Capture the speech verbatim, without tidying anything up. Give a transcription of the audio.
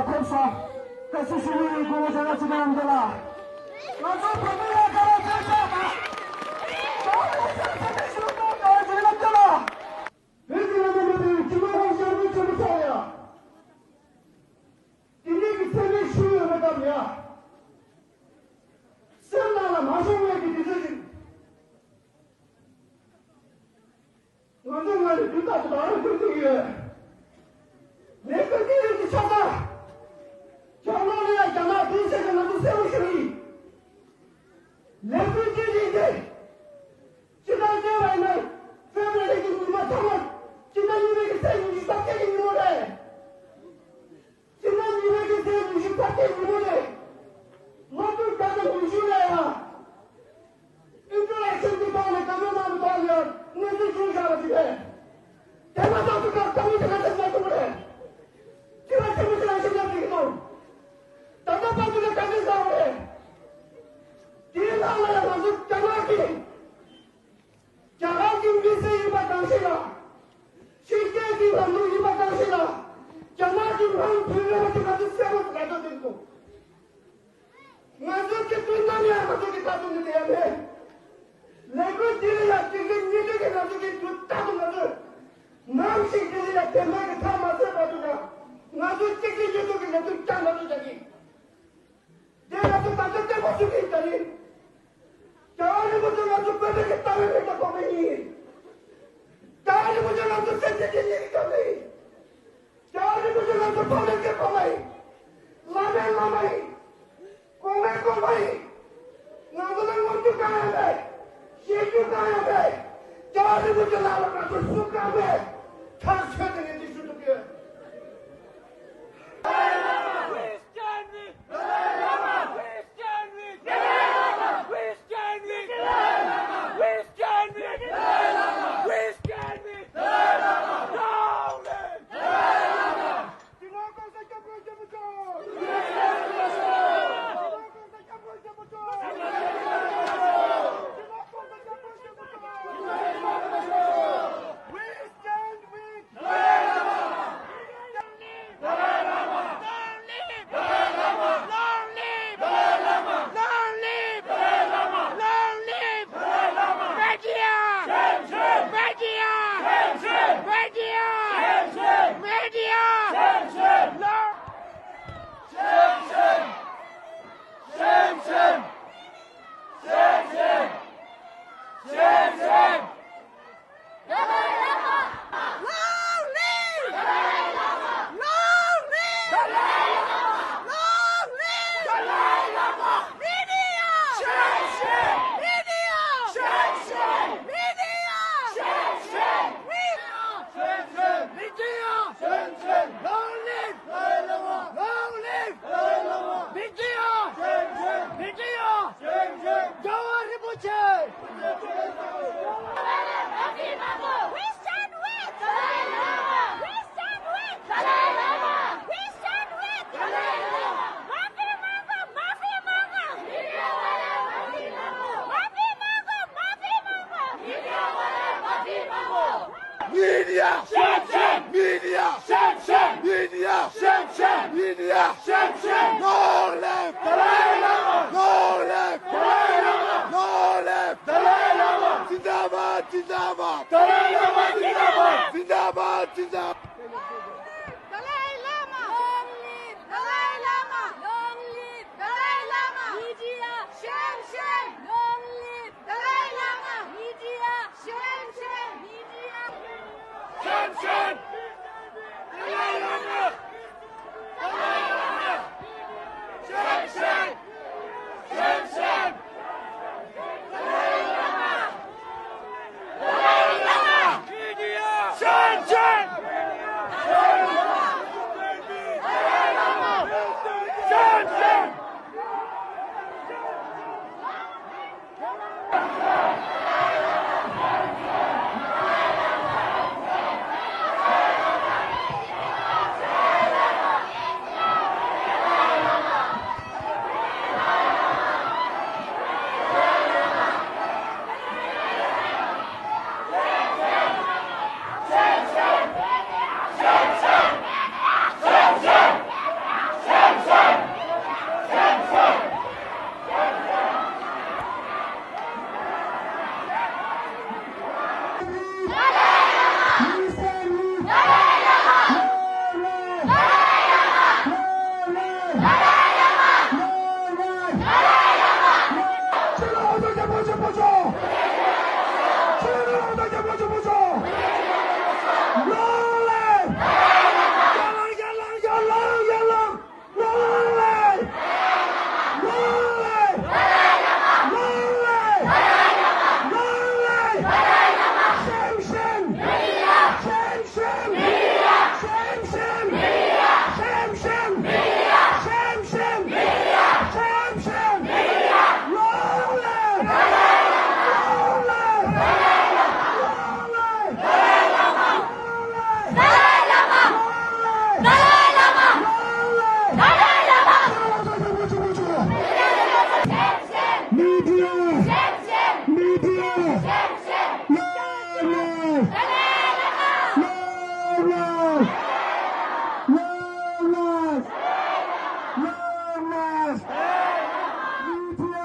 ཐོབ་སོང་། བཀའ་ཟུར་ཞུ་མི་ཡི་སྐུ་ངོ་ཞལ་ལག་ཅི་ག་ཡང་འདུག་ལ། ང་ཚོ་བོད་མི་ལ་དགའ་བ་བྱས་ཤག་ད། ད་ལྟ་ས་ཆ་ཆེན་ཞུ་ཐོག་དང་བྱེད་ལ་འདུག་ལ། བོད་ཀྱི་ལམ་ལུགས་མེད་པའི་སྤྱི་ཚོགས་ཁོངས་ཞབས་ཞུ་ཆེན་པོ་ཚོགས་ཡ། དེ་འདྲའི་གི་ཚད་མེད་ཞུ་ཡོད་པ་ཙམ་ཡ། སེམས་ནང་ལ་མ་ཤོང་བའི་གི་དུས་ཚོད་ཅིག་ང་ཚོ་ང་ནི་དུས་རྟག་ཏུ་རང་ལ་ཀུན་སློང་ཡོད། ལས་ཀ་དེ་རིགས་ཀྱི་ཆ་ཚང་། ལྕགས་ལོག་ལ་ཡང་རྒྱ་ནག་དུས་ཚོད་ཀྱི་ང་ཚོ་གསལ་པོ་ཞུ་གི་ཡིན། ལས་འགུལ་ཅི་ཞིག་དེ། སྤྱི་བཏང་བརྗོད་པ་ཡིན་ན། ཕེབ་རེ་རེ་གི་ཉིན་མོ་ཚང་མ། སྤྱི་ཟླ་གཉིས་པའི་གི་ཚེས་ཉི་ཤུ་རྩ་བརྒྱད་ཀྱི་ཉིན་མོ་རེད། སྤྱི་ཟླ་གཉིས་པའི་གི་ཚེས་ཉི་ཤུ་རྩ་བརྒྱད་ཉིན་མོ་རེད། ལོ་དྲུག་བརྒྱ་དང་ཉི་ཤུ་ལ་ཡང་། ཨིན་ཀྲུ་ལ་ཤིན་ཏུ་བཏང་ནས་བཀའ་མོལ་གནང་དུ་བཏང་ཡང་གནས་ཚུལ་བྱུང་བཞག་པ་ཞིག་རེད། དེ་མ་ཐག་ཏུ་ཁག་དཀའ་མོ་དེ་ག་ཚད་མ་ཐུབ་པ་རེད། སྤྱི་བ་ཆེན་པོ་ཞིག་ལ་ཞིབ་འཇུག་བྱེད་ཀྱི་འདུག་ད་ལྟ་བར་དུ་ལ་ག་འདྲ་བཟོ་བ་རེད། དེའི་ནང་ལ་ཡང་ང་ཚོ་རྒྱ་ནག་གི། རྒྱ་གར་གྱི་མི་སེར་ཡིན་པ་གང་ཞིག་ལ། ཕྱི་རྒྱལ་གྱི་ལམ་ལུགས་ཡིན་པ་གང་ཞིག་ལ། རྒྱ་ནག་གི་དམངས་བོད་རེ་བ་དེ་ང་ཚོ་གསལ་པོ་ལ་འགྲོ་བསྡད་འདུག་ང་ཚོ་གི་དོན་དམ་ཡང་ང་ཚོ་གི་ད་དུང་ནི་དེ་ཡང་མེད། ལས་འགུལ་འདི་ལ་ཡང་གཅིག་སྒྲིལ་གཉིས་སྒྲིལ་གྱི་ང་ཚོ་གི་དུས་རྟག་ཏུ་ང་ཚོས་ནམ་ཞིག་འདི་ལ་ཡང་དེ་མ་གི་མཐའ་མ་ཚད་བར་དུ་ཡང་ང་ཚོ་གཅིག་སྒྲིལ་གཉིས་སྒྲིལ་གྱི་ལས་དོན་བསྐྱངས་ང་ཚོ་བྱ་གི། དེ་ང་ཚོ་ད་ལྟ་བརྟན་པོ་ཞུ་གི་ཡིན་ད་ནི། རྒྱལ་བ་རིན་པོ་ཆེ་ང་ཚོ་བོད་པའི་གི་རྩ་བའི་མི་དང་གོང་མའི་ཡིན། རྒྱལ་བ་རིན་པོ་ཆེ་ང་ཚོ་སེམས་ཅན་གྱི་ཉིད་ཀྱི་ཀྱང་མ་ཡིན། རྒྱལ་བ་རིན་པོ་ཆེ་ང་ཚོ་ཕ་མའི་གི་ཕ་མ་ཡིན། བླ་མའི་བླ་མ་ཡིན། གོང་མའི་གོང་མ་ཡིན། ང་ཚོ་ལ་ངོམ་རྒྱུ་གང་ཡང་མེད། བཤད་རྒྱུ་གང་ཡང་མེད། རྒྱལ་བ་རིན་པོ་ཆེ་ལག་ལ་ང་ཚོ་གཟུགས་གང་མེད། ཐག་ཆོད་དེ་ངས་འདི་ཞུ་ཐུབ་ཡོད། We stand with Dalai Lama! We stand with Dalai Lama! We stand with Dalai Lama! We stand with Dalai Lama! We stand with Dalai Lama! Long live Dalai Lama! We stand with Dalai Lama! Long live Dalai Lama! Long live Dalai Lama! Long live Dalai Lama! Long live Dalai Lama! Media! Shen Shen! Media! Shen Shen! Media! Shen Shen! Media! Shen Shen! Long Shen Shen! Shen Shen! Shen Shen! Shen Shen! Dalai Lama! Long live! Dalai Lama! Long live! Dalai Lama! Long live! Dalai Lama! Media! Shen Shen! Media! Shen Shen! Media! Shen Shen! Media! Shen Shen! Media! Shen Shen! Long live! Dalai Lama! Long live! Dalai Lama! Media! Shen Shen! Media! Shen Shen! རྒྱལ་བ་རིན་པོ་ཆེ། We stand with Dalai Lama! We stand with Dalai Lama! We stand with Dalai Lama! མ་ཕི་མང་གོ་མ་ཕི་མང་གོ་མི་རྒྱ་བ་ལ་མ་ཕི་མང་གོ་མ་ཕི་མང་གོ་མི་རྒྱ་བ་ལ་མ་ཕི་མང་གོ Media! Shen Shen! Media! Shen Shen! Media! Shen Shen! Media! Shen Shen! Long live Dalai Lama! Long live Dalai Lama! Long live Dalai Lama! Zindabad! Zindabad! Dalai Lama zindabad! Zindabad! Zindabad! Dalai Lama! Long live Dalai Lama! Long live Dalai Lama! Media! Shen Shen! Long live Dalai Lama! Media! Shen Shen! Media! Shen Shen! Dalai Lama! Dalai Lama! Shen Shen! Shen Shen! Dalai Lama! Dalai Lama! Media! Shen Shen! Media! Media! Long life! Long life! Long life! Long life! Media!